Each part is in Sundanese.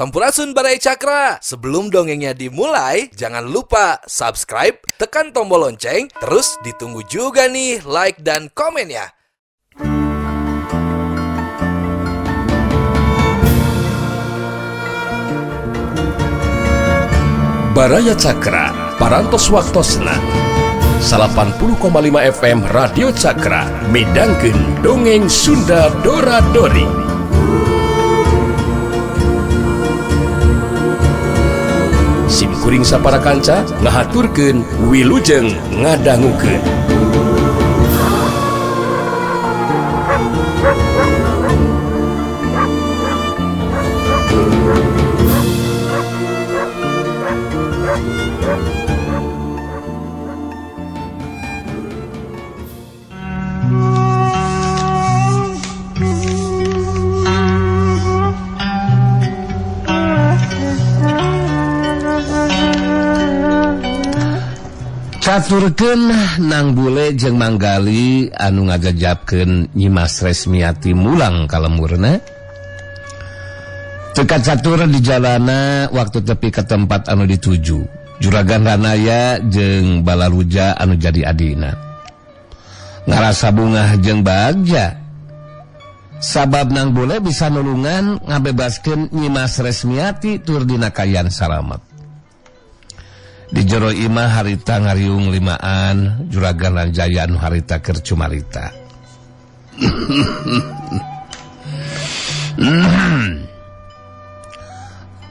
Sampurasun, Baraya Cakra. Sebelum dongengnya dimulai, jangan lupa subscribe, tekan tombol lonceng, terus ditunggu juga nih like dan komennya. Baraya Cakra, Parantos Waktosna 80,5 FM Radio Cakra midangkeun dongeng Sunda Dora Dori. Sim kuring sapara kanca ngahaturkeun wilujeng ngadangukeun. Caturkeun Nang Bule jeung Manggali anu ngajajabkeun Nyimas Resmiati mulang ka lemurna. Teu kacatur di jalana waktu tepi ka tempat anu dituju. Juragan Ranaya jeung Balaruja anu jadi adina. Ngarasa bungah jeung bagja. Sabab Nang Bule bisa nulungan ngabebaskeun Nyimas Resmiati tur dina kayan salamet. Di jero imah harita ngariung limaan Juragan Ranjaya anu harita keur cumarita.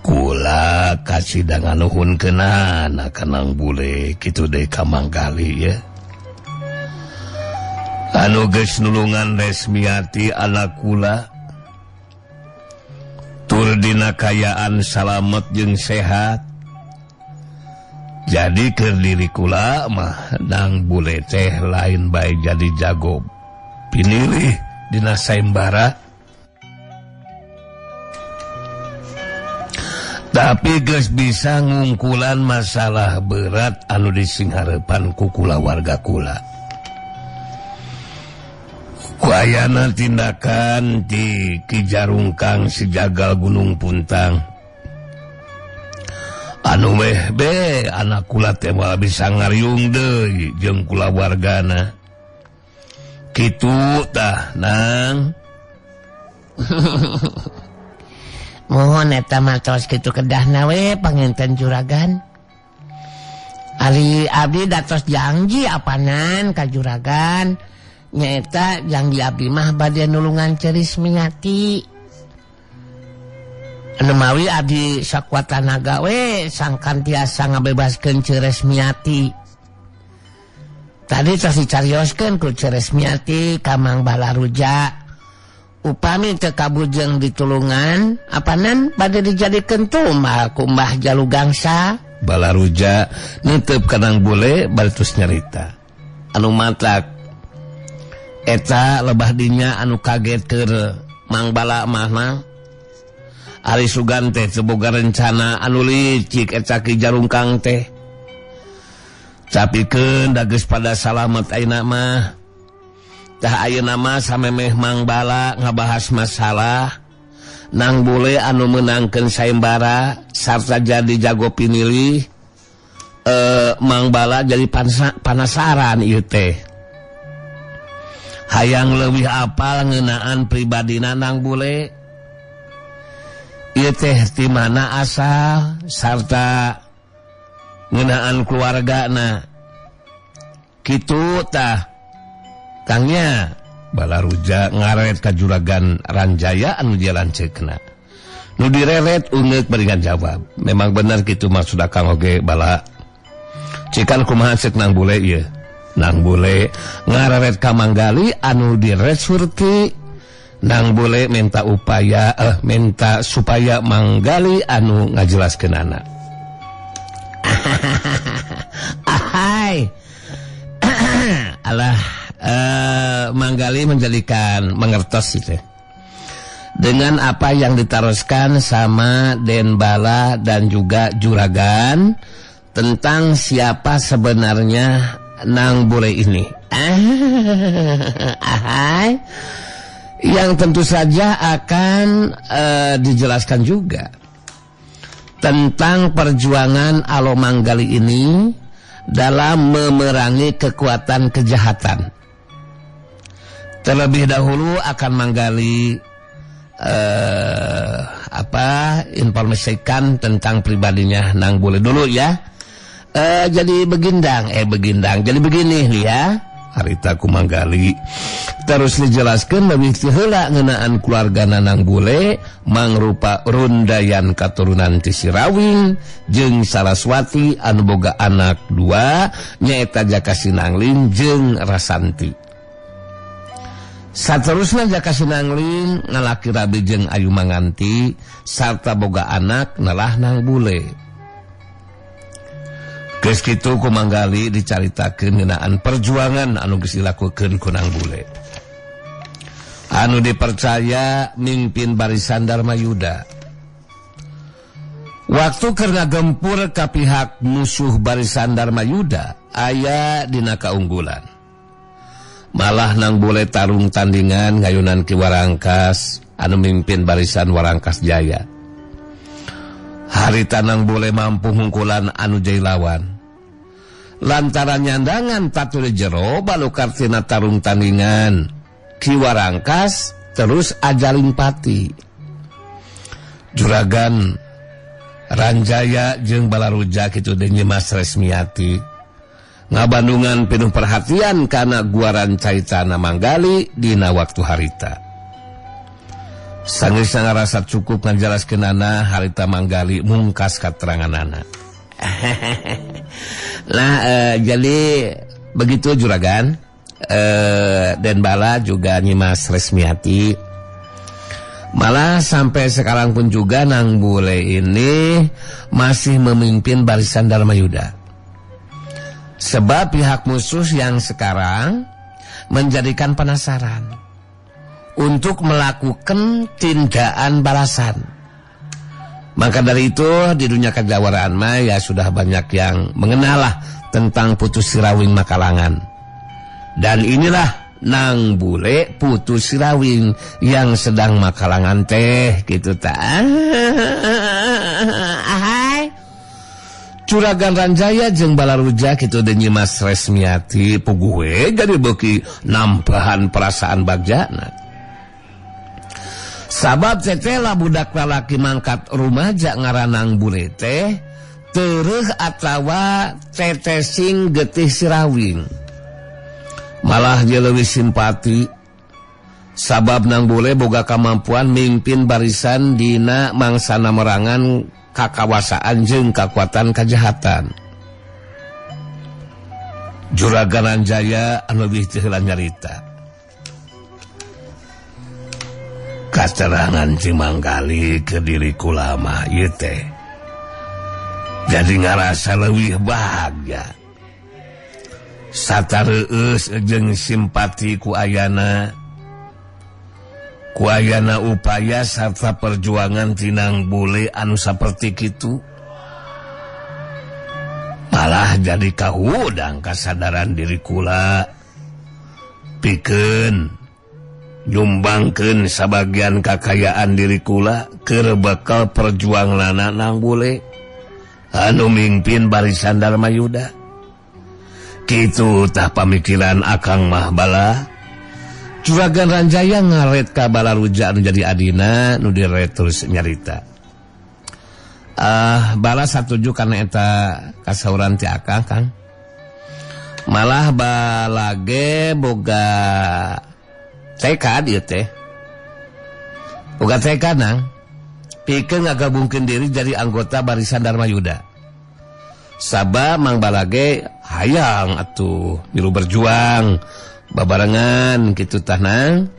Kula kasidangan nuhunkeunana ka Nang Bule kitu deui ka Manggali ya. Anu geus nulungan Resmiati anak kula tur dina kayaan salamet jeung sehat. Jadi keur diri kula mah Nang Bule teh lain bae jadi jago pinilih dina sayembara. Tapi geus bisa ngungkulan masalah berat anu disingharepan ku kulawarga kula. Ku ayana tindakan ti Ki Jarungkang si Jagal Gunung Puntang. Anu meh be anak kula teh moal bisa ngariung deui jeung kulawargana. Kitu tah Nang. Mohon eta mah tos kitu kedahna we panginten juragan. Ari abdi datos janji apanan ka juragan nyaeta janji abdi mah bade nulungan Ceu Resmiati. Anu mawi abdi sakuat tanaga we sangkan tiasa ngabebaskeun Ceu Resmiati. Tadi tos dicarioskeun ku Ceu Resmiati ka Mang Balaruja. Upami teu kabujeng ditulungan apanan bade dijadikeun tumbal ku Mbah Jalu Gangsa. Balaruja niteup ka Nang Bule bari terus nyarita. Anu matak eta lebah dinya anu kaget keur Mang Bala mah mah. Ari sugan teh teu boga rencana anu licik eta Ki Jarungkang teh. Capikeun da geus pada salamet ayeuna mah. Tah ayeuna mah samemeh Mang Bala ngabahas masalah Nang Bule anu meunangkeun sayembara sarta jadi jago pinilih, Mang Bala jadi panasaran ieu teh. Hayang leuwih apal ngeunaan pribadina Nang Bule. Ieu teh ti mana asal sarta ngeunaan keluargana. Kitu tah Kangnya. Balaruja ngaret ka Juragan Ranjaya anu jalan ceukna. Nu direret uneuk bari ngajawab. Memang bener kitu maksud Akang oge Bala. Cikan kumaha ceuk Nang Bule ieu. Nang Bule ngareret ka Manggali anu direret Surti. Nang Bule minta upaya minta supaya Manggali anu ngajelaskeunana. Ahai. Alah, Manggali menjadikan mengertos gitu dengan apa yang ditaroskan sama Den Bala dan juga Juragan tentang siapa sebenarnya Nang Bule ini. Ahai. Yang tentu saja akan dijelaskan juga. Tentang perjuangan Alomanggali ini dalam memerangi kekuatan kejahatan. Terlebih dahulu akan Manggali informasikan tentang pribadinya Nang Bule dulu ya. Jadi begindang, jadi begini nih ya. Harita ku Manggali terus dijelaskan lebih heula ngeunaan keluarga Nang Bule mangrupa rundayan katurunan ti Sirawing jeung Saraswati anu boga anak dua nyaeta Jaka Sinangling jeung Rasanti. Saterusna Jaka Sinangling ngalaki rabi jeung Ayu Manganti sarta boga anak nelah Nang Bule. Geus kitu ku Manggali dicaritakeun ngeunaan perjuangan anu geus dilakukeun ku Nang Bule. Anu dipercaya mimpin barisan Dharma Yuda. Waktu keur ngagempur ka pihak musuh barisan Dharma Yuda aya dina kaunggulan. Malah Nang Bule tarung tandingan ngayunan Ki Warangkas anu mimpin barisan Warangkas Jaya. Harita Nang Bule mampu hungkulan anu jadi lawan. Lantaran nyandangan taturi jero balukar tina tarung tandingan Ki Warangkas terus ajaling pati. Juragan Ranjaya jeung Balaruja kitu deui Nyimas Resmiati ngabandungan pinuh perhatian kana guaran caritana Manggali dina waktu harita. Sanggeus ngarasa cukup ngajelaskeunana harita Manggali mungkas kateranganana. Nah, jadi begitu juragan. Dan Bala juga Nyimas Resmiati. Malah sampai sekarang pun juga Nang Bule ini masih memimpin barisan Dharma Yuda. Sebab pihak musuh yang sekarang menjadikan penasaran untuk melakukan tindakan balasan. Maka dari itu di dunia kejawaraan mah ya sudah banyak yang mengenal lah tentang Putu Sirawing Makalangan. Dan inilah Nang Bule Putu Sirawing yang sedang makalangan teh gitu ta. Ahai. Juragan Ranjaya jeung Balaruja kitu deui Nyimas Resmiati puguh we jadi beuki nambahan perasaan bagjana. Sabab tetela budak lalaki mangkat rumaja ngaranang Bule teh tereuh atawa tetesing getih Sirawing. Malah dia leuwih simpati sabab Nang Bule boga kamampuan mimpin barisan dina mangsana merangan kakawasaan jeung kakuatan kajahatan. Juragan Ranjaya anu leuwih teu heula nyarita. Katerangan si Manggali ke diri kula mah ieu teh jadi ngarasa leuwih bahagia. Satareueus jeung simpati ku ayana upaya sarta perjuangan Tinang Bule anu saperti kitu. Malah jadi kahudang kasadaran diri kula pikeun nyumbangkeun sabagian kakayaan diri kula keur bakal perjuanganna Nang Bule anu mimpin barisan Dharma Yuda. Kitu tah pamikiran akang mah bala. Juragan Ranjaya ngaret ka Balaruja anu jadi adina nu diret terus nyarita. Bala satuju kana eta kasauran ti akang Kang. Malah balage boga tekad ieu teh. Boga tekad Nang pikeun ngagabungkeun diri jadi anggota barisan Dharma Yuda. Sabab Mang Balage hayang atuh milu berjuang babarengan kitu tah Nang.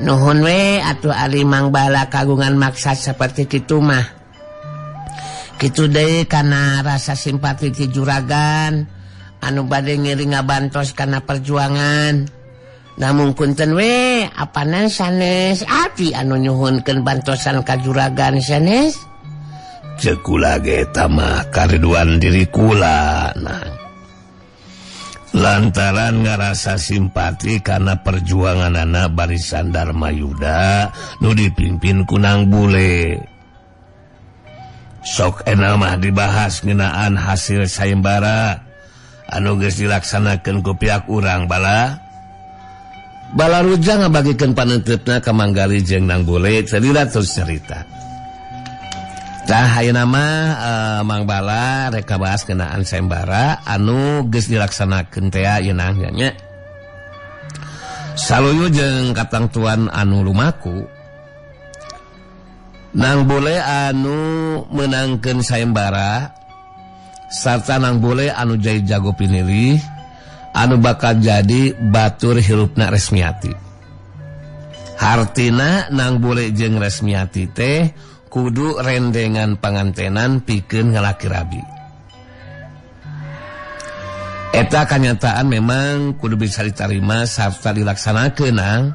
Nuhun we atuh ari Mang Bala kagungan maksad seperti kitu mah. Kitu deui kana rasa simpati ti juragan anu bade ngiring ngabantos kana perjuangan. Namun punten we apanan sanes abdi anu nyuhunkeun bantosan ka juragan sanes. Ceuk kula ge eta mah kariduan diri kula Nang. Lantaran ngarasa simpati karena perjuanganana barisan Dharma Yuda nu dipimpin ku Nang Bule. Sok enak mah dibahas ngeunaan hasil sayembara anu geus dilaksanakeun ku pihak urang bala. Balaruja ngabagikeun panenteupna ka Manggali jeung Nang Bule salila terus cerita. Tah ayeuna mah Mang Bala rek kabahas ngeunaan sayembara anu geus dilaksanakeun teh ieu nang nya. Saluyu jeung katangtuan anu lumaku. Nang Bule anu meunangkeun sayembara sarta Nang Bule anu jadi jago pinilih anu bakal jadi batur hirupna Resmiati. Hartina Nang Bule jeung Resmiati teh kudu rendengan pangantenan pikeun ngalaki rabi. Eta kanyataan memang kudu bisa diterima sarta dilaksanakeun Nang.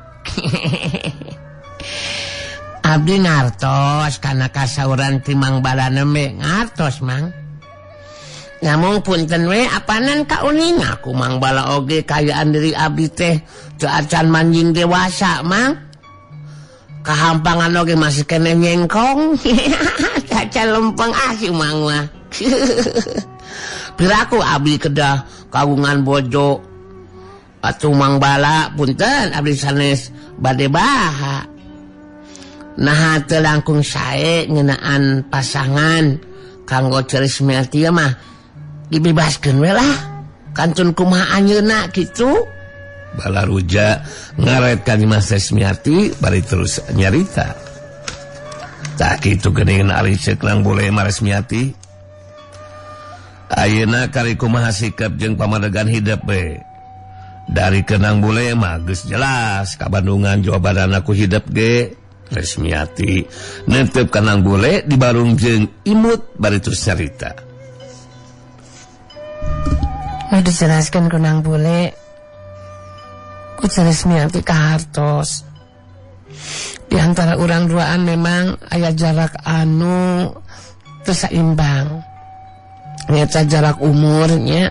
Abdi ngartos kana kasauran ti Mang Bala nembe ngartos Mang. Namung punten we apanan kauninga ku Mang Bala oge kayaan diri abdi teh teu acan manjing dewasa Mang. Kahampangan oge masih keneh nyengkong. Caca lempeng ah si Mang mah. Piraku abdi kedah kagungan bojo atuh Mang Bala punten abdi sanes bade baha. Nah teu langkung sae ngeunaan pasangan kanggo Resmiati mah dibebaskeun we lah kantun kumaha anjeunna kitu. Balaruja ngaret ka Nyimas Resmiati bari terus nyarita. Tah kitu geuning ari ceuk Nang Bule mah Resmiati. Ayeuna kari kumaha sikap jeung pamadegan hidep we. Dari ke Nang Bule mah geus jelas kabandungan jawabanana ku hidep ge. Resmiati netep ka Nang Bule dibarung jeung imut bari terus nyarita. Nu dijelaskeun ku Nang Bule ku Resmiati kahartos. Di antara urang duaan memang aya jarak anu teu saimbang. Nyata jarak umurnya.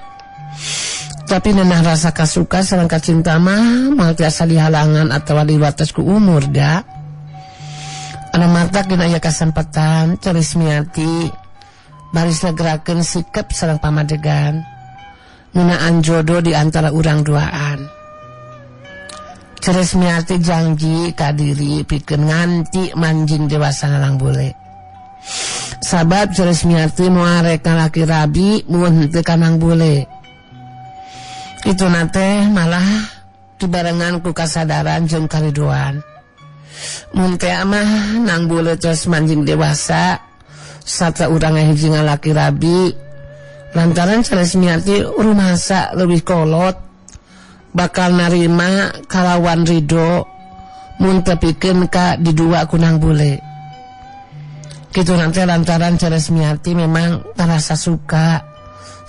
Tapi nenah rasa kasuka sareng kacinta mah moal tiasa dihalangan atawa diwates ku umur da. Anu matak dina aya kasempatan Resmiati baris ngegerakeun sikep sareng pamadegan ngeunaan jodoh di antara urang duaan. Resmiati janji ka diri pikeun nganti manjing dewasa Nang Bule. Sabab Resmiati moal rek ngalaki rabi mun henteu ka Nang Bule. Kitu na teh malah dibarengan ku kasadaran jeung karidoan. Mun teh mah Nang Bule tos manjing dewasa sarta urang hiji ngalaki rabi lantaran Resmiati rumasa leuwih kolot bakal narima kalawan ridho mun teu pikeun ka didua ku Nang Bule. Kitu nanti lantaran Resmiati memang tarasa suka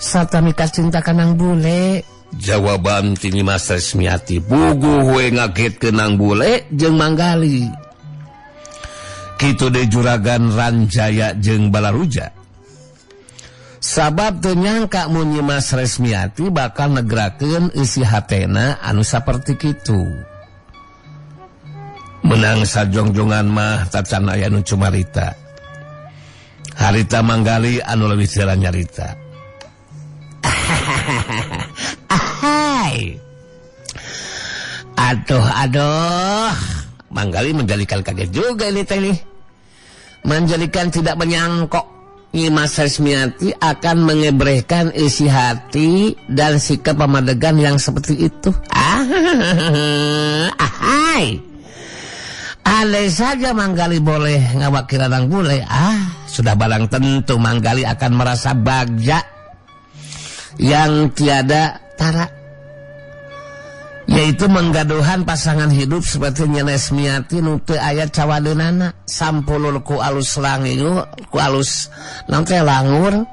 sarta mika cinta ka Nang Bule. Jawaban ti Nyimas Resmiati puguh we ngagetkeun Nang Bule jeung Manggali. Kitu deui juragan Ranjaya jeung Balaruja. Sabab teu nyangka mun Nyimas Resmiati bakal negrakeun eusi hatena anu saperti kitu. Menang sajongjongan mah tacan aya nu cumarita. Harita Manggali anu leuwih heula nyarita. Ahai. Aduh aduh, Manggali menjadikan kaget juga ini teh nih. Menjadikan tidak menyangkok Nyimas Resmiati akan mengebrehkan isi hati dan sikap pamadegan yang seperti itu. Ahai. Andai saja Manggali boleh ngawakilan Nang Bule, sudah barang tentu Manggali akan merasa bagja yang tiada tara, yaitu menggaduhan pasangan hidup seperti Resmiati nu teu aya cawadeunana sampulur ku alus langiu ku alus naon teh langur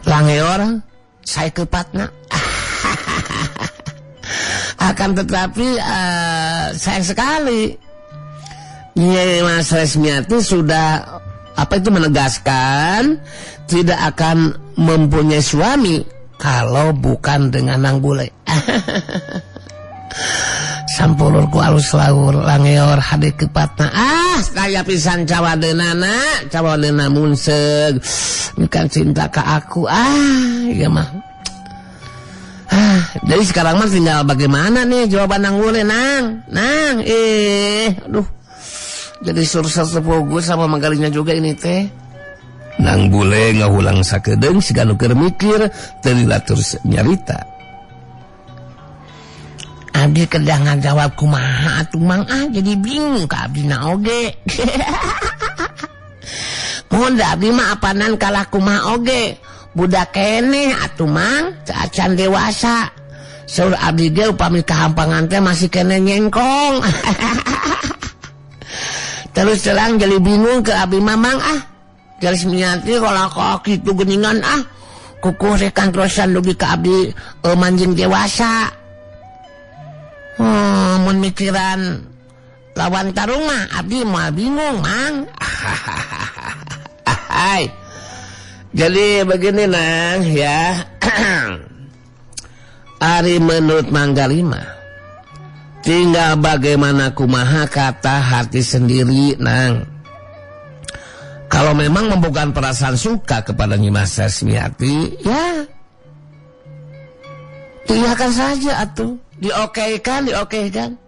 langeor sae kepatna. Akan tetapi sayang sekali Nyimas Resmiati sudah menegaskan tidak akan mempunyai suami kalau bukan dengan Nang Bule. Sampulur ku alus laur langeor hade kepatna. Ah, saya pisan cawadeunana, cawadeuna munseug. Bukan cinta ke aku. Ah, iya mah. Ah, jadi sekarang mah tinggal bagaimana nih jawaban Nang Bule, Nang. Nang, aduh. Jadi sursa sepogus sama manggalinya juga ini teh. Nang Bule ngahulang sakedeung siga nu keur mikir teu terus nyarita. Abdi kedah ngajawab kumaha atuh Mang, ah jadi bingung ka abdi na oge. Mun da abdi mah apanan kalah kumaha oge. Budak keneh atuh Mang, acan dewasa. Saur abdi ge upami kahampangan teh masih keneh nyengkong. Terus terang jadi bingung ke abdi mah Mang ah. Jadi minyati kalau kaki itu geningan ah. Kukuh rekan terusan dugi ka abdi manjing dewasa. Mun mikiran lawan tarung mah abdi mah bingung Mang. Hai. Jadi begini Nang ya. Ari menurut Manggali mah tinggal bagaimana kumaha kata hati sendiri Nang. Kalau memang membuka perasaan suka kepada Nyimas Sasmiati, ya diiyakan saja atuh, diokeikan, diokeikan.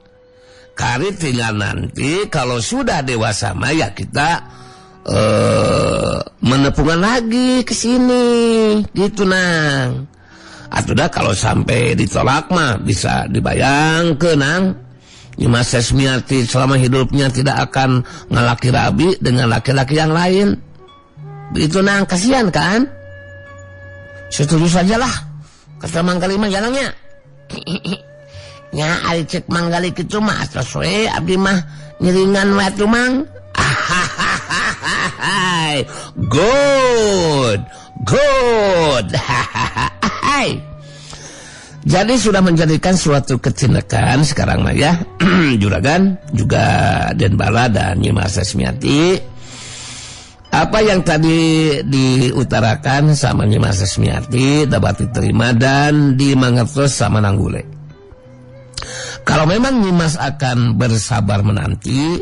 Kari tinggal nanti kalau sudah dewasa mah ya kita menepungan lagi ke sini gitu Nang. Atau dah kalau sampai ditolak mah bisa dibayangkeun Nang. Nyimas Sasmiati selama hidupnya tidak akan ngelaki rabi dengan laki-laki yang lain. Begitu Nang, kasihan kan? Setuju sajalah. Kata Manggali mah jalannya. Nya ari cek Manggali kitu mah atos we abdi mah ngiringan we atuh Mang. Good. Good. Jadi sudah menjadikan suatu kecintaan sekarang mah ya. Juragan juga Den Bala dan Nyimas Sasmiati. Apa yang tadi diutarakan sama Nyimas Sasmiati dapat diterima dan dimengerti sama Nang Bule. Kalau memang Nyimas akan bersabar menanti,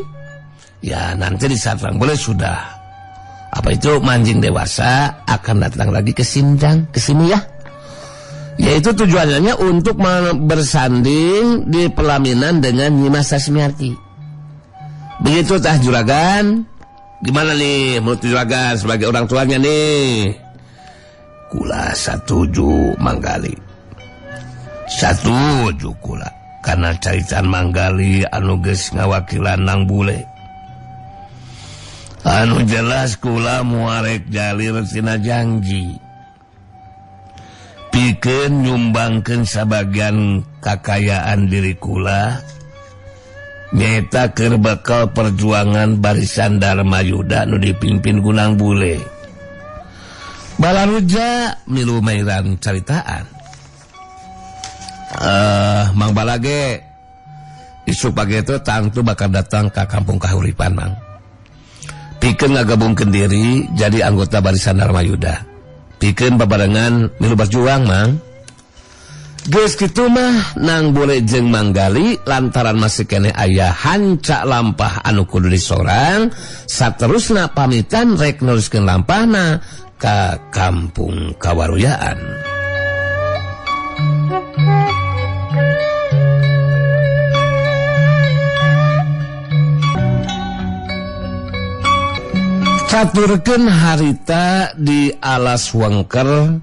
ya nanti di saat Nang Bule sudah apa itu manjing dewasa akan datang lagi ke Sindang, ke sini ya. Yaitu tujuannya untuk bersanding di pelaminan dengan Nyimas Sasmiati. Begitu tah Juragan. Gimana nih menurut Juragan sebagai orang tuanya nih? Kula satuju Manggali. Satuju kula. Karena caritan Manggali anu geus ngawakilan Nang Bule. Anu jelas kula muarek jalir tina janji. Pikeun nyumbangkeun sabagian kakayaan diri kula nyaeta keur bekal perjuangan barisan Dharma Yuda nu dipimpin ku Nang Bule. Balaruja milu mairan caritaan. Mang Balage isuk pagi itu tangtu bakal datang ke kampung Kahuripan Mang. Pikeun ngagabungkeun diri jadi anggota barisan Dharma Yuda. Pikeun babarengan milu berjuang Mang. Geus kitu mah Nang Bule jeung Manggali lantaran masih keneh aya hanca lampah anu kudu disorang saterusna pamitan rek neruskeun lampahna ka kampung Kawaruyaan. Caturkeun harita di alas wengker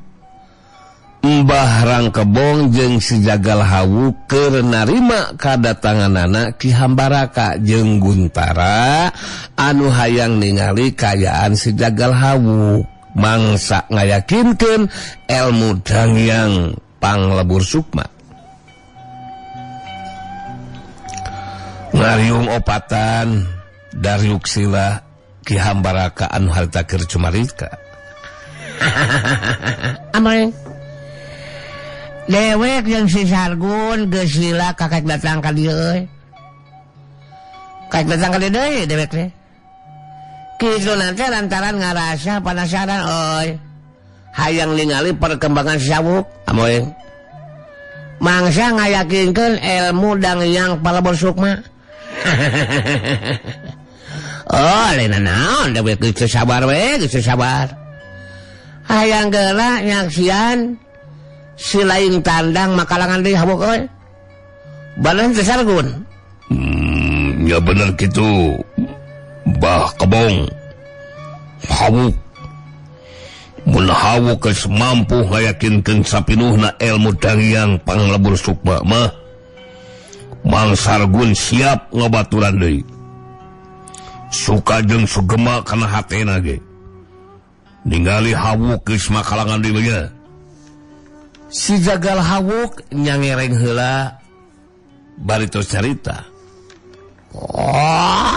Mbah Rangkebong jeung si Jagal Hawu keur narima kadatanganana Ki Hambaraka jeung Guntara anu hayang ningali kayaan si Jagal Hawu mangsa ngayakinkeun elmu Danghyang Panglebur Sukma. Ngariung opatan dariuk sila Ki Hambaraka anu harita keur cumarika. Amai. Dewek jeung si Sargun geus lila kakek datang ka dieu euy. Kakek datang ka dieu deui dewek teh. Kitu nanti lantaran ngarasa penasaran euy. Hayang ningali perkembangan si Sawuk, amoy. Mangsa ngayakinkeun ilmu Danghyang Palebur Sukma. Oh, lain naon da we geus sabar we, geus sabar. Hayang geura nyaksian si lain tandang makalangan deui hawuk euy. Badan teh Sargun. Ya bener kitu. Bah Kebong. Hawuk. Mun hawuk geus mampu ngayakinkeun sapinuhna ilmu Danghyang Panglebur Sukma mah, Mang Sargun siap ngabaturan deui. Suka jeung sugema kana hatena ge. Ningali hawuk geus makalangan deui nya. Si jagal hawuk nyangereng heula bari tos carita. Oh,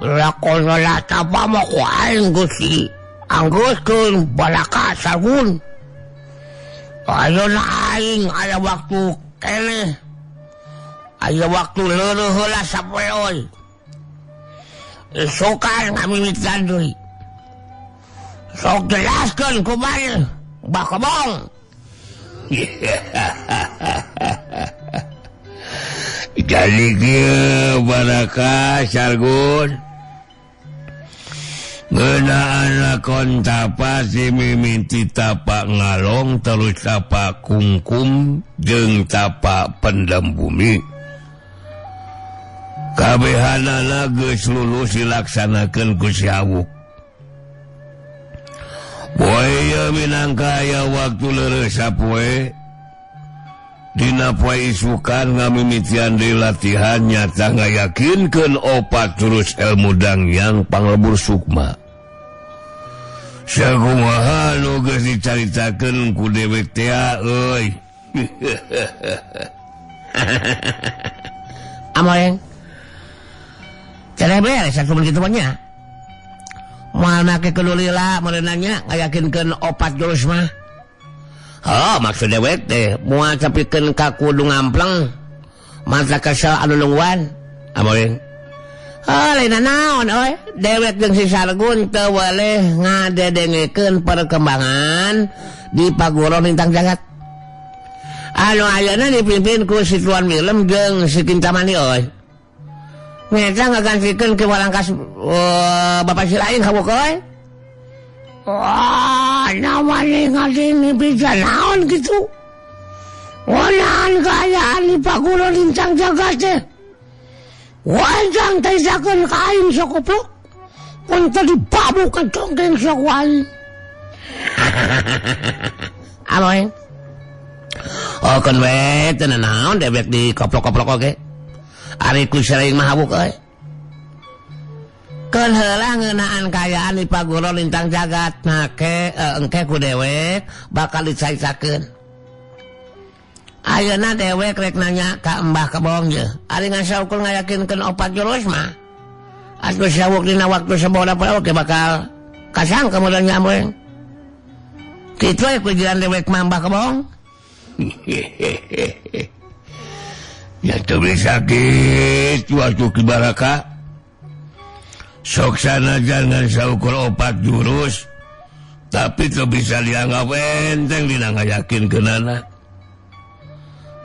lakono latapa mah ku aing Gusti. Angguskeun balaka Sargun. Ayeuna aing aya waktu keneh. Aya waktu leureun heula sapoe euy. Isukan ngamimitian deui. Sok jelaskeun kumaha Mbah Kebong. Jadi kieu baraka Sargun. Ngeunaan lakon tapa si mimiti tapak ngalong terus tapak kungkum jeung tapak pendem bumi. Kabehanana geus lulus dilaksanakeun ku si Hawuk. Poe ieu minangka aya waktu leureus sapoe. Dina poe isukan ngamimitian deui latihan nyata ngayakinkeun opat jurus ilmu Danghyang Panglebur Sukma. Sakumaha nu geus dicaritakeun ku dewek teh euy. Amoeng. Cenah beres atuh kitu mah nya. Moal make kudu lila meureun nya ngayakinkeun opat jurus mah. Oh, maksud dewek teh moal capikeun ka kudu ngampleng mata kesel anu nungguan. Amoeng. Oh, lain naon euy. Dewek jeung si Sargun teu weleh ngadedengekeun perkembangan di Paguron Lintang Jagat. Anu ayeuna dipimpin ku si Tuan Milem jeung si Kintamani euy. Nyeta ngagantikeun ke walangkas bapak si lain hawuk euy. Wah, namanya ngadini bisa naon gitu. Wanaan kaayaan di Paguron Lintang Jagat teh. Wajang taisakeun ka aing sokoplok. Kun tadi babu ka congkeng sok wae. Amoy. Oh, kun we teu naon dewek di koplok-koplok oge. Ari ku sering mah hawuk euy. Keun heula ngeunaan kaayaan di Paguron Lintang Jagat make engke ku dewek bakal dicaritakeun. Ayeuna dewek rek nanya ka Mbah Kebong ye. Ari ngan saukur ngayakinkeun opat jurus mah. Atuh sawuk dina waktu saboda poe oge bakal kasang kemudian nyampeun. Kitu we kujiran dewek mah Mbah Kebong. Ya teu bisa kitu atuh Ki Baraka. Sok sanajan ngan saukur opat jurus tapi teu bisa dianggap enteng dina ngayakinkeunana.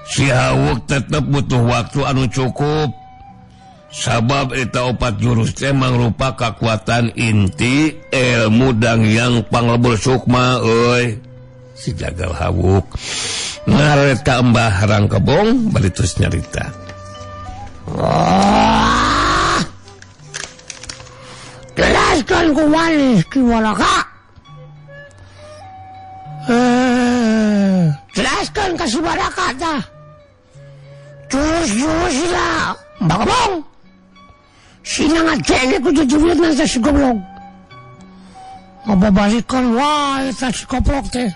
Si Hawuk tetep butuh waktu anu cukup sabab eta opat jurus teh mangrupa kakuatan inti ilmu Danghyang Panglebur Sukma euy. Si jagal Hawuk ngaret ka Mbah Rangkebong bari terus nyarita. Oh, jelaskan ku walis Ki Walaka. Jelaskan ka si Baraka tah. Jurus-jurus lah Mbah Kebong. Sina ngajene ku jujurit nang si goblok. Ngababalikan wae ta si koplok teh.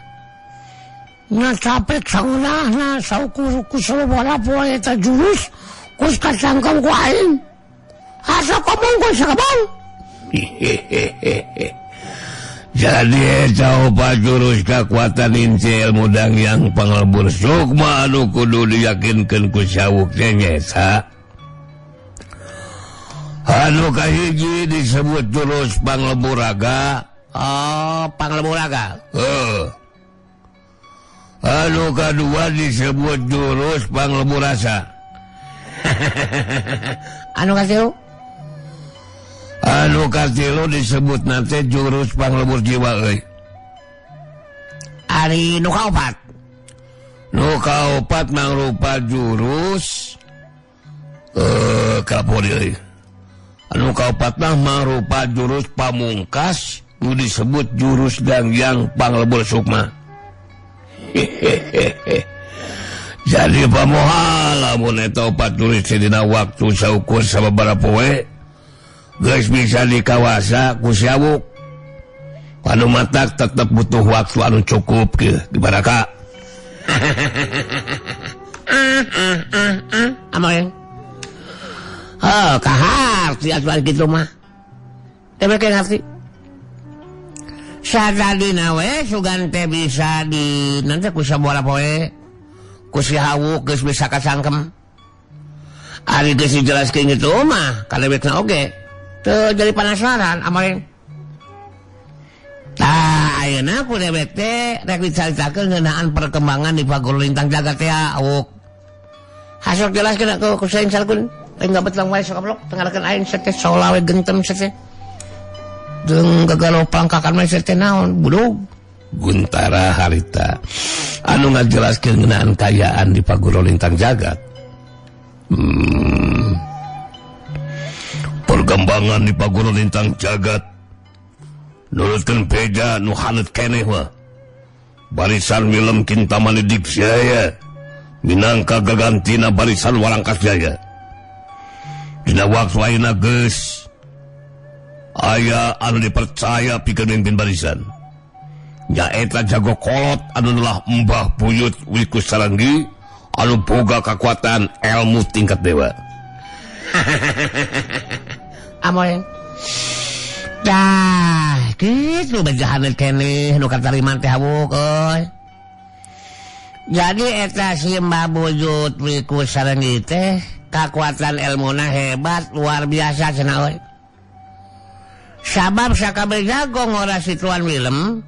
Nya capek sangunahna saukur ku sababaraha poe eta jurus kus kacangkang ku aing. Asa komong ku sakabong. Jadi eta opat jurus kakuatan inti ilmu Danghyang Panglebur Sukma anu kudu diyakinkeun ku sawuk teh nyaeta anu kahiji disebut jurus Panglebur Raga. Oh, Panglebur Raga. Heeh. Anu kadua disebut jurus panglebur rasa. Anu katilu? Anu katilu disebut nanti jurus panglebur jiwa euy. Ari nu kaopat? Nu kaopat mangrupa jurus kapori euy. Anu kaopat mah mangrupa jurus pamungkas nu disebut jurus Dangyang Panglebur Sukma. Hehehe. Jadi pamohal lamun eta opat jurus dina waktu saukur sababaraha poe geus bisa dikawasa ku si Awuk. Anu matak tetep butuh waktu anu cukup kieu di baraka. Amoy. Oh, kaharti atuh kitu mah. Teh beke ngarti. Sadadina we sugan teh bisa di nanti ku sabola poe. Ku si Hawuk geus bisa kasangkem. Ari geus dijelaskeun kitu mah kadewekna oge. Teu jadi penasaran amoy. Tah ayeuna ku dewek teh rek dicaritakeun ngeunaan perkembangan di Pagoro Lintang Jagat teh Awuk. Hasok jelaskeun ku saing salkun. Aing gabet lang wae sok goblok tengarakeun aing teh saola we gentem teh. Jeung gagalo pangkakan mah teh naon budug. Guntara harita anu ngajelaskeun ngeunaan kayaan di Pagoro Lintang Jagat. Perkembangan di Pagoro Lintang Jagat nurutkeun beja nu haneut keneh mah. Barisan Wilem Kintamani Dipsjaya minangka gagantina barisan Warangkas Jaya. Dina waktu ayeuna geus aya anu dipercaya pikeun mimpin barisan. Nyaeta jago kolot anu nulah Mbah Buyut Wiku Saranggi anu boga kakuatan ilmu tingkat dewa. Amoy. Dah, kitu bejahan keneh nu katarima teh Hawuk euy. Jadi eta si Mbah Buyut Wiku Saranggi teh kakuatan ilmuna hebat luar biasa cenah euy. Sabab sakabeh jago ngora si Tuan Wilem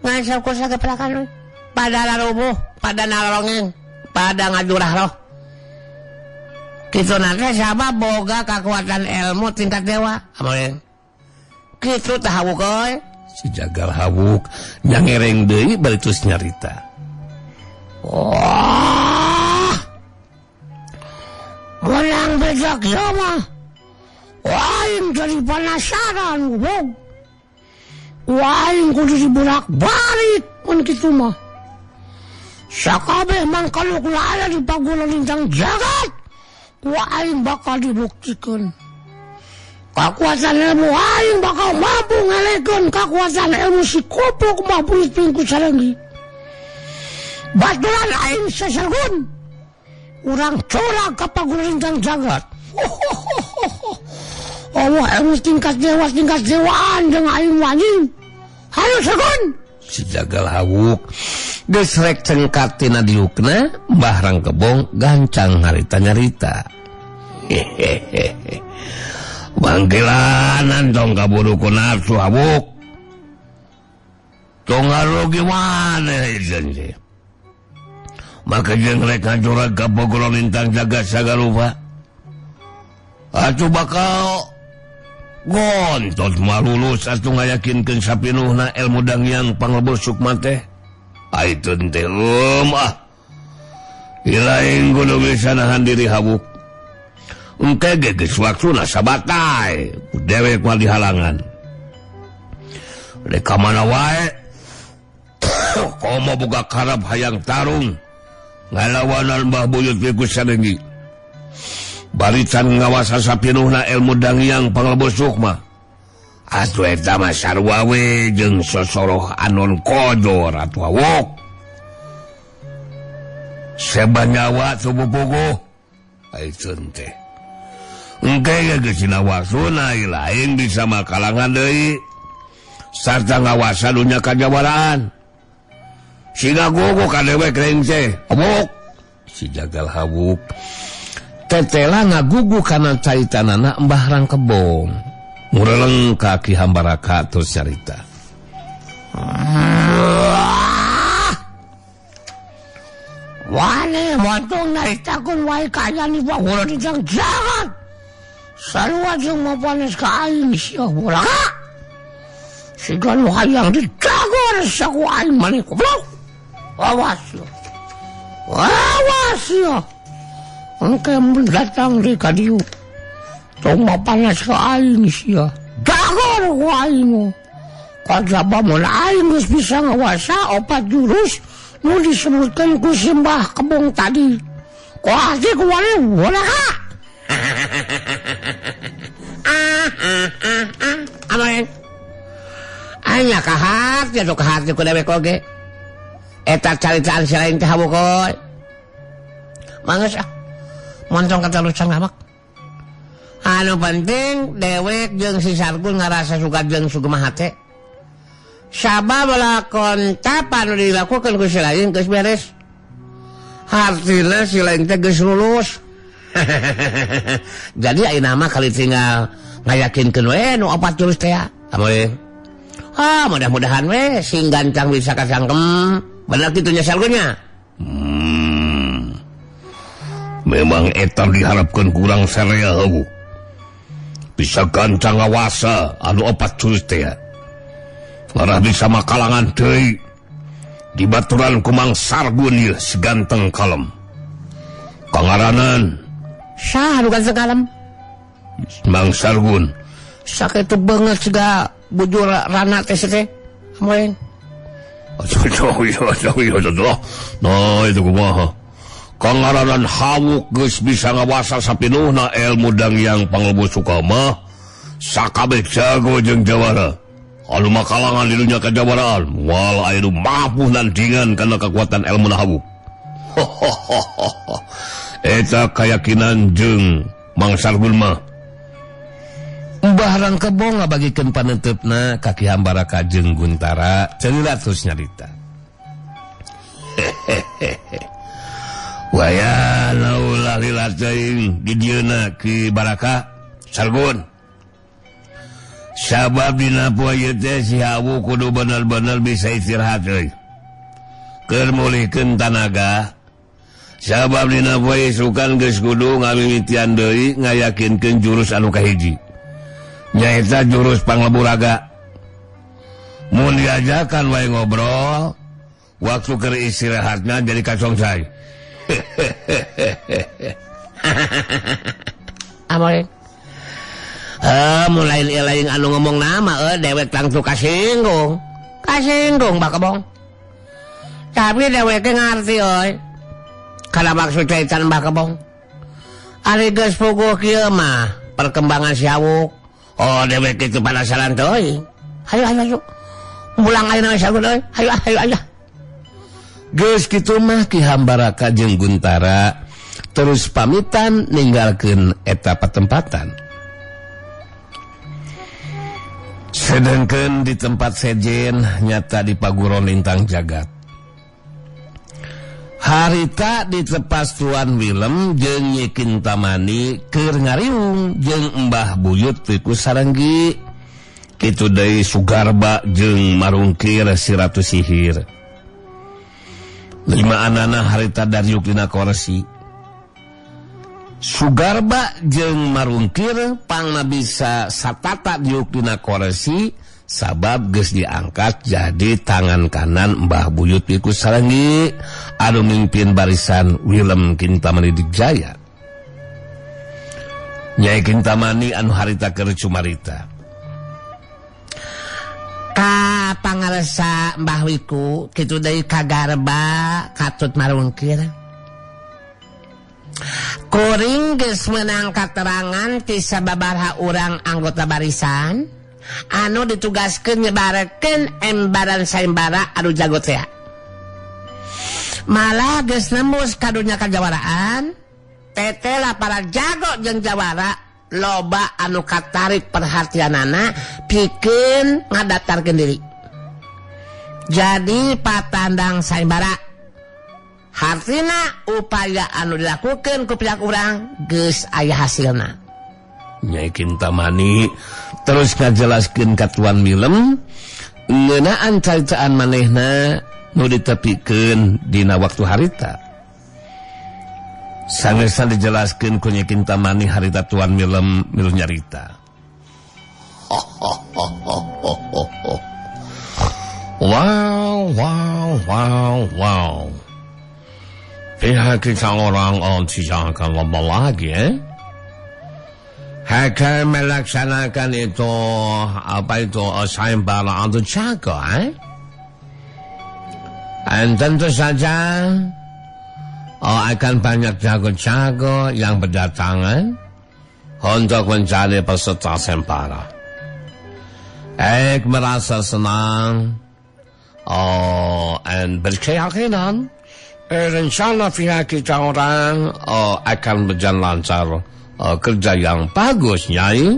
ngan ku sageprakan euy. Pada larubuh, pada nalongeng, pada ngajurah roh. Kitu na teh sabab boga kakuatan ilmu tingkat dewa. Amoy. Kitu tah Hawuk euy. Si jagal Hawuk nyangereng deui bari terus nyarita. Wah. Menang bejak ya mah. Aing jadi penasaran goblok. Aing kudu dibolak-balik mun kitu mah. Sakabeh mangkaluk aya di Pagoro Lintang Jagat, ku aing bakal dibuktikeun. Kakuatan ilmu aing bakal mampu ngalekeun kakuatan ilmu si Koplok Mbah Buyut Pingku Sarenggi. Baturan aing sasergun. Urang corak ka Pagoro Lintang Jagat. Allah ilmu tingkat dewa tingkat dewaan jeung aing wani. Hayu sergun. Si jagal Hawuk geus rek cengkat tina diukna, Mbah Rangkebong gancang harita nyarita. Hehehe. Bangkilanan tong kaburu ku nafsu Hawuk. Tong ngarugi maneh ieu teh. Maka jeung rek ngajurag ka Pagoro Lintang Jagat sagarupa. Atuh bakal gontot malulus atuh ngayakinkeun sapinuhna ilmu Dangyang Panglebur Sukma teh. Aiteun teh ah. Ilaing kudu bisa nahan diri Hawuk. Engke ge geus waktuna sabatai ku dewek mah dihalangan. Rek ka mana wae komo boga karep hayang tarung ngalawanan Mbah Buyut Wiku Sarenggi. Barisan ngawasa sapinuhna ilmu Dangyang Panglebur Sukma. Atuh eta mah sarua we jeung sosoroh anon kojor atuh Hawuk. Seba nyawa subuh puguh. Aiteun teh. Engke ge geus dina waktuna lain bisa makalangan deui. Sarta ngawasa dunya kajawaraan. Siga guguh ka dewek rengse. Hawuk. Si jagal Hawuk tetela ngagugu kana caitanana Mbah Rangkebong. Mureleng ka Ki Hambaraka terus nyarita. Montong naritakeun wae kaayaan di Paguron Lintang Jagat. Sarua jeung mapanes ka aing sia bola. Siga nu hayang ditagor saku aing maneh goblok. Awas yo. Awas yo. Engke mun datang di ka dieu. Tong mapanas ka aing sia. Dagor ku aing. Kajaba mun aing geus bisa ngawasa opat jurus nu disebutkan ku Simbah Kebong tadi. Kuah ku wale bola ka. Amin. Anya kahat ya tuh kahat ku dewek oge. Eta caritaan si lain teh habukoy. Manggeus ah. Montong katalusan ngamak. Anu penting dewek jeung si Sargun ngarasa suka jeung sugema hate. Sabab lakon tapa nu dilakukeun ku si lain geus beres. Hartina si lain teh geus lulus. Jadi ayeuna mah kali tinggal ngayakinkeun we nu opat jurus teh. Amoy. Ah, mudah-mudahan we sing gancang bisa kasangkem. Bener kitu nya Sargunnya. Memang eta diharapkeun kurang saraya heuh. Bisa gancang ngawasa anu opat jurus teh. Larah bisa makalangan deui di baturan kumang Sargun ieu si ganteng kalem. Kangaranan saha nu ganteng kalem? Mang Sargun. Sakitu beungeut siga bujur rana teh teh. Amoy. Nah itu kumaha. Kangaranan hawuk geus bisa ngawasa sapinuhna ilmu Dangyang Panglebu Sukama sakabeh jago jeung jawara. Anu makalangan di dunia kejawaraan moal aya nu mampu nandingan kana kekuatan ilmu hawuk. Eta kayakinan jeung Mang Sargun mah. Mbah Rangkebong ngabagikeun paneuteup-na ka Ki Hambaraka jeung Guntara cenila terus nyarita. Waya ulah lila teuing di dieuna Ki Baraka Sargun. Sabab dina poe ieu teh si Hawu kudu bener-bener bisa istirahat euy. Keur mulihkeun tanaga. Sabab dina poe isukan geus kudu ngamimitian deui ngayakinkeun jurus anu kahiji. Nyaeta jurus Panglebu Raga. Mun diajakan wae ngobrol, waktu keur istirahatna jadi kacongsai. Amoy. Mulai lain anu ngomong nama dewek langsung kasinggung. Kasinggung Mbak Kebong. Tapi dewek ngerti euy. Kana maksud caitan Mbak Kebong. Ari geus puguh kieu mah perkembangan si Hawuk. Oh dewek itu penasaran teuing. Hayu hayu hayu. Mulang ayeuna we sagun euy. Hayu hayu hayu. Geus kitu mah Ki Hambaraka jeung Guntara terus pamitan ninggalkeun eta patempatan. Sedangkan di tempat sejen nyata di Paguron Lintang Jagat. Harita ditepas Tuan Willem jeung Nyi Kintamani keur ngariung jeung Mbah Buyut Wiku Sarenggi. Kitu deui Sugarba jeung Marungkir si Ratu Sihir. Lima anana harita dariuk dina korsi. Sugarba jeung Marungkir pangna bisa satata diuk dina korsi sabab geus diangkat jadi tangan kanan Mbah Buyut Wiku Sarenggi anu mimpin barisan Willem Kintamani Dijaya. Nyai Kintamani anu harita keur cumarita. Ka pangarsa Mbah Wiku kitu deui ka Garba katut Marungkir. Kuring geus meunang katerangan ti sababaraha urang anggota barisan anu ditugaskeun nyebarkeun embaran sayembara anu jago teh. Malah geus nembus ka dunya kajawaraan, tetela para jago jeung jawara loba anu katarik perhatianana pikeun ngadaftarkeun diri. Jadi patandang sayembara. Hartina upaya anu dilakukan ku pihak urang geus aya hasilna. Nyai Kintamani terus ngajelaskeun ka Tuan Willem ngeunaan caritaan manehna nu ditepikeun dina waktu harita. Sangesan dijelaskeun ku Nyi Kintamani harita Tuan Milem milu nyarita. Wow, wow, wow, wow. Pihak kita orang tidak akan lama lagi, eh? Akan melaksanakan itu apa itu sayembara atau jago, eh? Dan tentu saja akan banyak jago-jago yang berdatangan untuk mencari peserta sayembara. Ek merasa senang dan berkeyakinan rencana pihak kita orang akan berjalan lancar, kerja yang bagus, Nyai.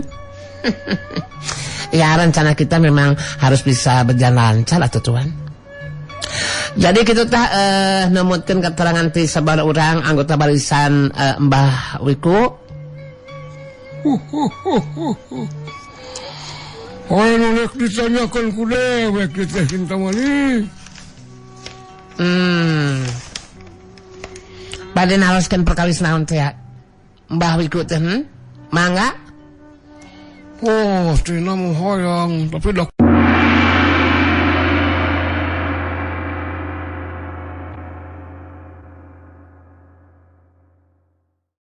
Ya, rencana kita memang harus bisa berjalan lancar atau Tuan. Jadi kita tah numutkeun keterangan ti sabaraha urang anggota barisan Mbah Wiku. Hoy nu rek ditanyakan ku dewek teh Kintamani. Bade naroskeun perkawis naon teh Mbah Wiku teh, Mangga? Oh, tina mah hoyong, tapi dak